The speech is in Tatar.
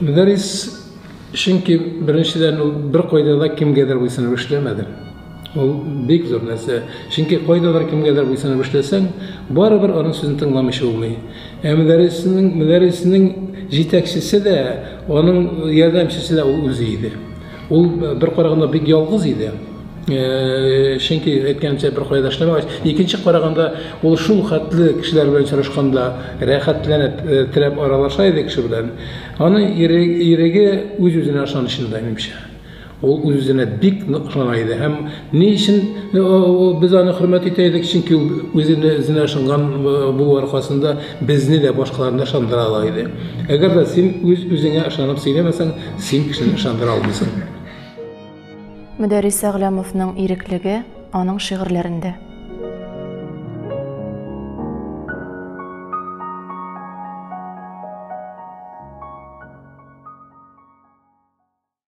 Мөдәррис, чөнки беренчедән ул бер кайда да кемгәдер буйсынып эшләмәде. Ул бик зур нәрсә. Чөнки кайдадыр кемгәдер буйсынып эшләсәң, барыбер аның сүзен тыңламыйча булмый. Ә мөдәрриснең мөдәрриснең җитәкчесе дә, аның ярдәмчесе дә ул үзе иде. Ул бер караганда бик ялгыз иде. Чөнки әйткәнемчә бер кайда эшләмәгәч, икенче караганда ул шул хәтле кешеләр белән очрашканда рәхәтләнеп, теләп аралаша иде кеше белән. Аның иреге үз-үзенә ышанычында, минемчә. Ул үз-үзенә бик нык ышана иде. Һәм ни өчен без аны хөрмәт итә идек? Чөнки ул үзенә үзенә ышанган булу аркасында безне дә, башкаларны да ышандыра ала иде. Әгәр дә син үз-үзеңә ышанып сөйләмәсәң, син кешене ышандыра алмыйсың. Мөдәррис Әгъләмовның иреклеге аның шигырьләрендә.